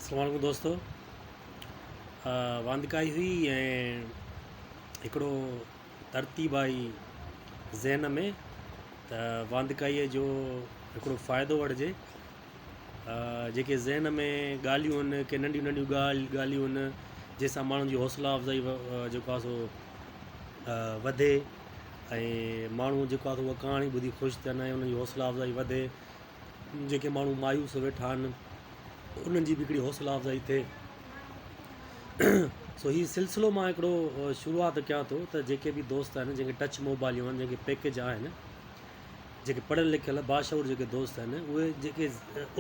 السلام عليڪم دوستو واندڪائي هئي ۽ هڪڙو ترتيب آئي ذهن ۾ ته واندڪائيء جو هڪڙو فائدو وٺجي جيڪي ذهن ۾ ڳالهيون آهن ڪي ننڍيون ننڍيون ڳالهه ڳالهيون آهن جنهن سان ماڻهن جي حوصلا افزائي جيڪو آهي سو وڌي ۽ ماڻهو جيڪو آهي سو اها ڪهاڻي ٻڌي خوش ٿين ۽ انهن جي حوصلا افزائي وڌي جيڪي ماڻهو مايوس ويٺا آهن انهن جي به هڪڙي حوصلا افزائي ٿئي سو هي سلسلو مان هڪڙو شروعات ڪيان ٿو ته جيڪي به دوست آهن جنهن کي ٽچ موبائليون آهن جنهن کي پيڪيج آهن جيڪي پڙهيل لکيل باشعور جيڪي دوست آهن اهي جيڪي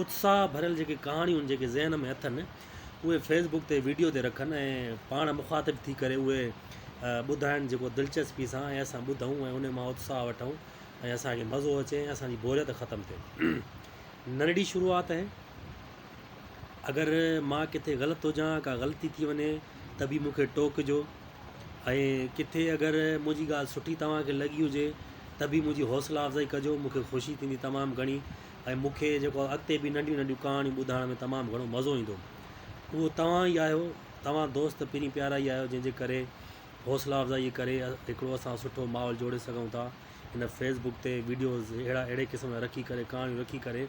اتساهه ڀريل جيڪي ڪهاڻيون آهن جيڪي ذهن ۾ اٿن اهي فيس بڪ تي ويڊيو تي رکن ۽ پاڻ مخاطب ٿي ڪري اهي ٻڌائن جيڪو دلچسپي سان ۽ اسان ٻڌون ۽ ان مان اتساهه وٺون ۽ اسان کي مزو اچي ۽ اسان جي بوريت ختم ٿئي. ننڍڙي شروعات آهي. اگر مان ڪٿي غلط هجان ڪا غلطي ٿي وڃي ته به مون کي ٽوڪجو ۽ ڪٿي اگر منهنجي ڳالهه سٺي توهان کي لڳي هجي ته به منهنجي حوصلا افزائي ڪجو مون کي خوشي ٿيندي تمام گهڻي ۽ مون کي جيڪو اڳتي به ننڍيون ننڍيون ڪهاڻيون ٻڌائڻ ۾ تمام گهڻو مزو ايندو. اهو توهان ئي آهيو توهان دوست پرين پيارا ئي آهيو جنهن جي ڪري حوصلا افزائي جي ڪري هڪڙو اسان سٺو ماحول جوڙي سگهون ٿا هن فيس بڪ تي ويڊيوز اهڙا اهڙي قسم جا رکي ڪري ڪهاڻيون رکي ڪري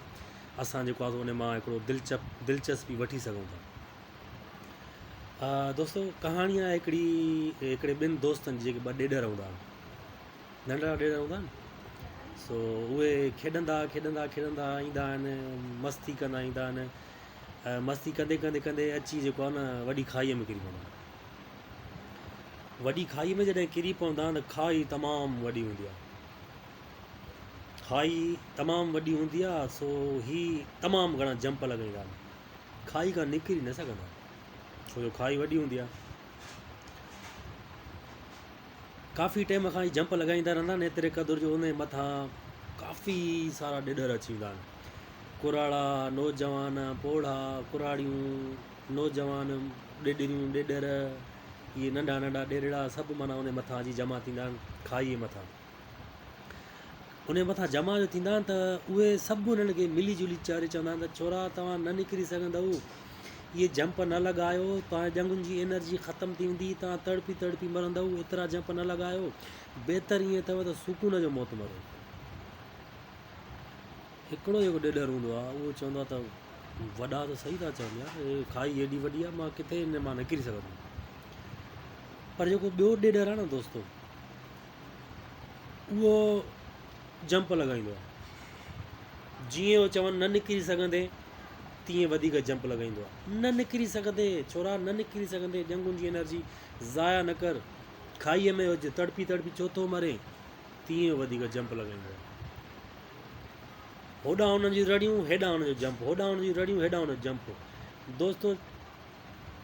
اسان جيڪو آهي سو ان مان هڪڙو دلچپ دلچسپي وٺي سگهون ٿا دوستو ڪهاڻي آهي هڪڙي هڪڙي ٻن دوستن جي جيڪي ٻه ڏيڏر هوندا آهن ننڍڙا ڏيڏر هوندا آهن سو اهي کيڏندا کيڏندا کيڏندا ايندا آهن مستي ڪندا ايندا آهن مستي ڪندي ڪندي ڪندي اچي جيڪو آهي نه وڏي کائيء ۾ ڪري پوندا آهن وڏي کاهي ۾ جڏهن ڪري پوندا آهن ته کاهي تمام وڏي هوندي آهي. کاهي تمام وڏي هوندي آهي سو هي تمام گهڻا جمپ لڳائيندا آهن. کاهي کان نڪري نه سگهندا آهن ڇو جو کاهي وڏي هوندي آهي. ڪافي ٽيم کان هي جمپ لڳائيندا رهندا آهن ايتري قدر جو ان جي مٿان ڪافي سارا ڏيڏر اچي ويندا آهن. ڪراڙا، نوجوان، پوڙها، ڪراڙيون، نوجوان، ڏيڏريون، ڏيڏر، اهي ننڍا ننڍا ڏيڏڙا سڀ معنيٰ ان مٿان اچي جمع ٿيندا آهن کاهيء مٿان. ان مٿان جمع جو ٿيندا آهن ته اهي سڀ انهن کي ملي جلي چري چوندا آهن ته ڇورا توهان نه نڪري سگهندؤ، اهي جمپ نه لڳايو، توهان جي ڄنگهن جي انرجي ختم ٿي ويندي، توهان تڙپي تڙپي مرندؤ، ايترا جمپ نه لڳايو، بهتر ائين اٿو ته سڪون جو موت مرو. هڪڙو جيڪو ڏيڏر هوندو آهي اهو چوندو آهي ته وڏا ته صحيح ٿا چون يار هي کائي ايڏي وڏي آهي مان ڪٿي ان مان نڪري سگهندم پر جيڪو ٻيو ڏيڏر آهي نه دوستو اهو جمپ لڳائيندو آهي جيئن هو چون نه نڪري سگهندي تيئن وڌيڪ جمپ لڳائيندو آهي نه نڪري سگهندي ڇورا نه نڪري سگهندي ڄنگهن جي انرجي ضايع نه ڪر کائيء ۾ هج تڙپي تڙپي ڇو ٿو مرين تيئن وڌيڪ جمپ لڳائيندو آهي. هوڏانهن انهن جون رڙيون، هيڏانهن انهن جو جمپ، هوڏانهن انهن جون رڙيون، هيڏانهن انهن جو جمپ. دوستو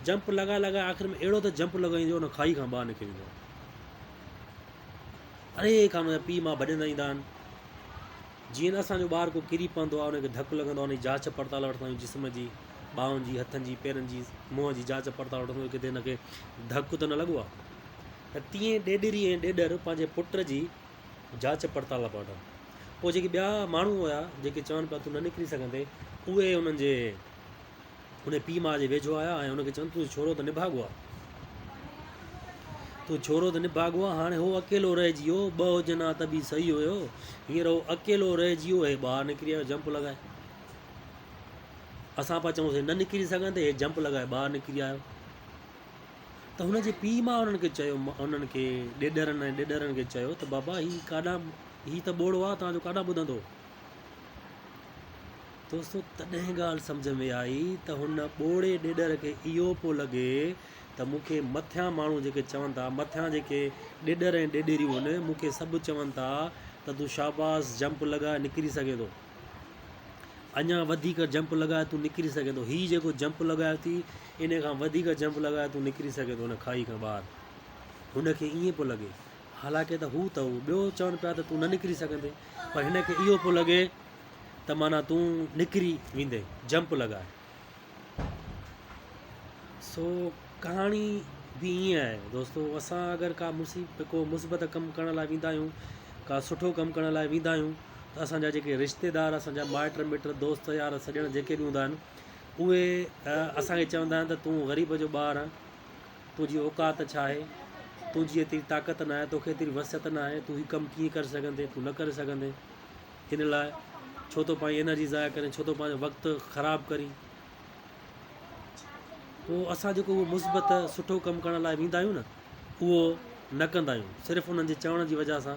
جمپ لڳائي لڳائي آخر ۾ اهڙو ته جمپ لڳائيندو جو ان کائي کان ٻاهر نڪري ويندو آهي. پري کان ان جا پيء ماء ڀڄندا ايندا آهن. جيئن نه اسان جو ٻار ڪو ڪري پوندو آهي، ان کي ڌڪ لڳندو آهي، ان جي جاچ پڙتال وٺندا آهيون جسم جي، ٻانهن جي، هٿن جي، پيرن جي، منهن جي جاچ پڙتال وٺندا آهيون ڪٿي هن کي ڌڪ ته نه لڳو آهي. ته تيئن ڏيڏري ۽ ڏيڏر پنهنجي پٽ جي جاچ پڙتال پيا وٺن. پوء جيڪي ٻيا ماڻهو هيا، جيڪي چون پيا تون نه نڪري سگهندين، اهي انهن جي انهي پيء ماء جي ويجهو آيا ۽ ان کي چون تنهنجو ڇورو ته نڀاڳو آ. تنهنجو ڇورو ته نڀاڳو آ، هاڻي هو اڪيلو رهجي ويو، ٻه هجن ها ته به صحيح هيو، هينئر هو اڪيلو رهجي ويو، هي ٻاهر نڪري آيو جمپ لڳائي. اسان پيا چئونس هي نه نڪري سگهندي، هي جمپ لڳائي ٻاهر نڪري آيو. ته هن جي پيء ماء انهن کي چيو، انهن کي ڏيڏرن ۽ ڏيڏرن کي چيو ته بابا هي ڪاڏانهن، هي ته ٻوڙو آ، توهان جو ڪاڏانهن ٻڌندو؟ دوستو تڏهن ڳالهه سمجهه ۾ آئي ته هن ٻوڙي ڏيڏر کي اهو پيو لڳي ته مون کي مٿيان ماڻهو جيڪي چون ٿا، مٿيان جيڪي ڏيڏر ۽ ڏيڏريون هن، مون کي سڀ چون ٿا ته تون شاباس جمپ لڳائي نڪري سگهين ٿو. اڃا وڌيڪ جمپ لڳاء تون نڪري سگهين ٿو. هي جيڪو جمپ لڳايو ٿي ان کان وڌيڪ جمپ لڳاء تون نڪري سگهين ٿو هن کاهي کان ٻاهر. هن کي ائين پيو لڳي. حالانڪه ته هو ته هو ٻيو چون پيا ته تون نه نڪري سگهندين پر هن کي اهو پيو لڳي ته معنيٰ تون نڪري ويندين جمپ لڳاء. سو ڪهاڻي به ائين آهي دوستو اسان اگر ڪا مصيب ڪو مثبت ڪم ڪرڻ لاء ويندا آهيون ڪا سٺو ڪم ڪرڻ لاء ويندا آهيون ته اسان جا جيڪي رشتيدار اسان جا مائٽ مٽ دوست يار سڄڻ جيڪي به هوندا آهن اهي اسان کي چوندا آهن ته تون غريب جو ٻار آن، تنهنجي اوقات ڇا آهي، تنهنجي ايتري طاقت ناهي، توکي ايتري وسعت ناهي، تون هي ڪم ڪيئن ڪري سگهندين، تون نه ڪري سگهندين، ان لاء ڇو ٿو پنهنجي انرجي ضايع ڪرين، ڇو ٿو پنهنجو وقت خراب ڪرين. پوء اسان جيڪو اهو مثبت سٺو ڪم ڪرڻ لاء ويندا آهيون نه اهو نه ڪندا آهيون صرف انهن جي چوڻ جي وجه سان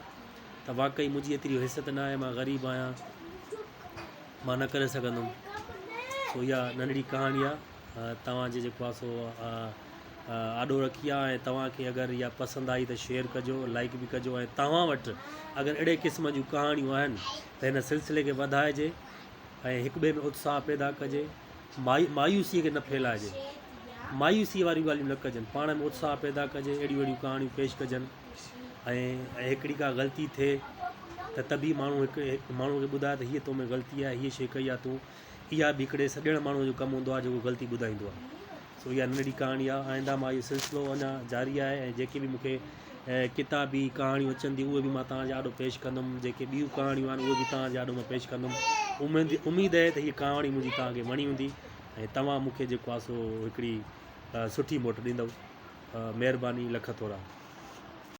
ته واقعي منهنجي ايتري حيثيت نه آهي مان غريب آهيان مان نه ڪري سگهندم سو اها ننڍڙي ڪهاڻي آهي توهان جي جيڪو آهي سو آڏو رکي آهي ۽ توهان کي اگر اها پسند آئي ته شيئر ڪجو لائڪ به ڪجو ۽ توهان وٽ اگر اهڙي قسم جون ڪهاڻيون آهن ته هن سلسلي کي وڌائجي ۽ هڪ ٻئي ۾ اتساهه پيدا ڪجي، مايوسيء کي نه ڦهلائجي، مايوسيء واريون ڳالهيون نه ڪجن، پاڻ ۾ اتساهه پيدا ڪجي، اهڙيون اهڙيون ڪهاڻيون پيش ڪجن ۽ هڪڙي ڪا غلطي ٿئي ته ته به ماڻهو هڪ هڪ ماڻهوء کي ٻڌائي ته هيء تو ۾ غلطي آهي، هيء شيء ڪئي آهي تون، اها به هڪڙي سڄڻ ماڻهوء جو ڪم هوندو آهي جيڪو غلطي ٻڌائيندو آهي. سو اها ننڍڙي ڪهاڻي آهي. آئنده مان اهو سلسلو اڃا جاري آهي ۽ جيڪي به مون کي ڪتابي ڪهاڻيون اچن ٿيون اهي به مان توهان جي آڏو پيش ڪندم جيڪي ٻيون ڪهاڻيون آهن اهي به توهان جي آڏو مان پيش ڪندم اميد اميد آهي ته هيء ڪهاڻي منهنجي توهان کي وڻي هوندي ۽ توهان مون کي جيڪو آهي سو هڪڙي سٺي موٽ ڏيندؤ مهرباني لک ٿورا.